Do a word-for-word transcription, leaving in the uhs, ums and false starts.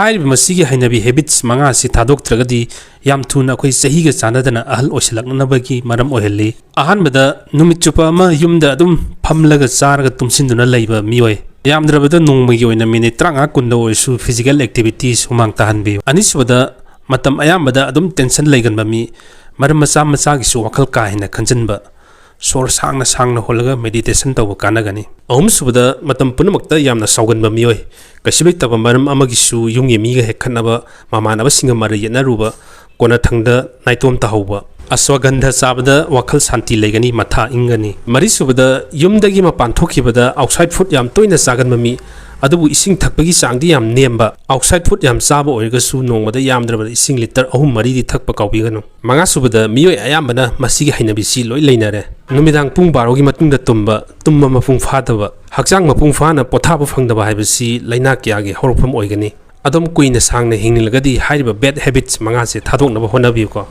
ꯍꯥꯏꯔꯤꯕ ꯃꯁꯤꯒꯤ ꯍꯩꯅꯕꯤ, habits ꯃꯉꯥ ꯑꯁꯤ ꯊꯥꯗꯣꯛꯇ꯭ꯔꯒꯗꯤ ꯌꯥꯝ ꯊꯨꯅ ꯑꯩꯈꯣꯏ ꯆꯍꯤꯒ ꯆꯥꯟꯅꯗꯅ ꯑꯍꯜ ꯑꯣꯏꯁꯤꯜꯂꯛꯅꯕꯒꯤ ꯃꯔꯝ ꯑꯣꯏꯍꯜꯂꯤ꯫ ꯑꯍꯥꯟꯕꯗ, ꯅꯨꯃꯤꯠ ꯆꯨꯞꯄ ꯑꯃ ꯌꯨꯝꯗ ꯑꯗꯨꯝ ꯐꯝꯂꯒ ꯆꯥꯔꯒ ꯇꯨꯝꯁꯤꯟꯗꯨꯅ ꯂꯩꯕ ꯃꯤꯑꯣꯏ꯫ ꯌꯥꯝꯗ꯭ꯔꯕꯗ ꯅꯣꯡꯃꯒꯤ ꯑꯣꯏꯅ ꯃꯤꯅꯤꯠ ꯇꯔꯥꯃꯉꯥ ꯀꯨꯟꯗ ꯑꯣꯏꯔꯁꯨ physical activities ꯍꯨꯃꯥꯡ ꯇꯥꯍꯟꯕꯤꯌꯨ꯫ ꯑꯅꯤꯁꯨꯕꯗ, ꯃꯇꯝ ꯑꯌꯥꯝꯕꯗ ꯑꯗꯨꯝ tension ꯂꯩꯒꯟꯕ ꯃꯤ, ꯃꯔꯝ ꯃꯆꯥ ꯃꯆꯥꯒꯤꯁꯨ ꯋꯥꯈꯜ ꯀꯥ ꯍꯦꯟꯅ ꯈꯟꯖꯤꯟꯕ, ꯁꯣꯔ ꯁꯥꯡꯅ ꯁꯥꯡꯅ ꯍꯣꯜꯂꯒ meditation ꯇꯧꯕ ꯀꯥꯟꯅꯒꯅꯤ꯫ ꯑꯍꯨꯝꯁꯨꯕꯗ, ꯃꯇꯝ ꯄꯨꯝꯅꯃꯛꯇ ꯌꯥꯝꯅ ꯁꯥꯎꯒꯟꯕ ꯃꯤꯑꯣꯏ, ꯀꯩꯁꯨ ꯂꯩꯇꯕ ꯃꯔꯝ ꯑꯃꯒꯤꯁꯨ ꯌꯨꯝꯒꯤ ꯃꯤꯒ ꯍꯦꯛ ꯈꯠꯅꯕ, ꯃꯃꯥꯟꯅꯕꯁꯤꯡꯒ ꯃꯔꯩ ꯌꯦꯠꯅꯔꯨꯕ, ꯀꯣꯟꯅꯊꯪꯗ ꯅꯥꯏꯇꯣꯝ ꯇꯥꯍꯧꯕ꯫ ꯑꯁ꯭ꯋꯥꯒꯟꯙ ꯆꯥꯕꯗ ꯋꯥꯈꯜ ꯁꯥꯟꯇꯤ ꯂꯩꯒꯅꯤ, ꯃꯊꯥ ꯏꯪꯒꯅꯤ꯫ ꯃꯔꯤꯁꯨꯕꯗ, ꯌꯨꯝꯗꯒꯤ ꯃꯄꯥꯟ ꯊꯣꯛꯈꯤꯕꯗ outside food ꯌꯥꯝ ꯇꯣꯏꯅ ꯆꯥꯒꯟꯕ ꯃꯤ, ꯑꯗꯨꯕꯨ ꯏꯁꯤꯡ ꯊꯛꯄꯒꯤ ꯆꯥꯡꯗꯤ ꯌꯥꯝ ꯅꯦꯝꯕ꯫ Outside food ꯌꯥꯝ ꯆꯥꯕ ꯑꯣꯏꯔꯒꯁꯨ ꯅꯣꯡꯃꯗ ꯌꯥꯝꯗ꯭ꯔꯕꯗ ꯏꯁꯤꯡ litre ꯑꯍꯨꯝ ꯃꯔꯤꯗꯤ ꯊꯛꯄ ꯀꯥꯎꯕꯤꯒꯅꯨ꯫ ꯃꯉꯥꯁꯨꯕꯗ, ꯃꯤꯑꯣꯏ ꯑꯌꯥꯝꯕꯅ ꯃꯁꯤꯒꯤ ꯍꯩꯅꯕꯤꯁꯤ ꯂꯣꯏ ꯂꯩꯅꯔꯦ꯫ ꯅꯨꯃꯤꯗꯥꯡ ꯄꯨꯡ ꯕꯥꯔꯣꯒꯤ ꯃꯇꯨꯡꯗ ꯇꯨꯝꯕ, ꯇꯨꯝꯕ ꯃꯄꯨꯡ ꯐꯥꯗꯕ, ꯍꯛꯆꯥꯡ ꯃꯄꯨꯡ ꯐꯥꯅ ꯄꯣꯊꯥꯕ ꯐꯪꯗꯕ ꯍꯥꯏꯕꯁꯤ ꯂꯥꯏꯅꯥ ꯀꯌꯥꯒꯤ ꯍꯧꯔꯛꯐꯝ ꯑꯣꯏꯒꯅꯤ꯫ ꯑꯗꯨꯝ ꯀꯨꯏꯅ ꯁꯥꯡꯅ ꯍꯤꯡꯅꯤꯡꯂꯒꯗꯤ ꯍꯥꯏꯔꯤꯕ bad habits ꯃꯉꯥꯁꯦ ꯊꯥꯗꯣꯛꯅꯕ ꯍꯣꯠꯅꯕꯤꯌꯨꯀꯣ꯫